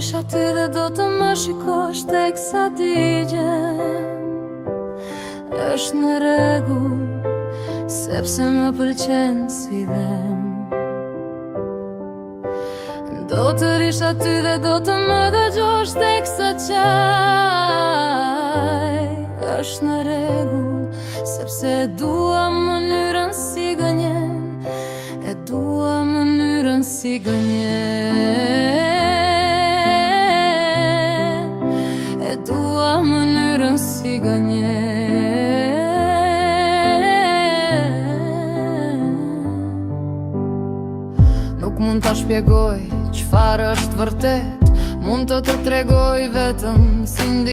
rrish aty dhe do të më shikosh teksa digjem. Është në rregull, sepse më pëlqen si dhemb. Do të rrish aty dhe do të më dëgjosh teksa qaj. Është në rregull, sepse e dua mënyrën si gënjen. E dua mënyrën si gënjen. E dua mënyrën si gënjen. Nuk mund ta shpjegoj çfarë është vërtet, mund të të tregoj vetëm si ndi.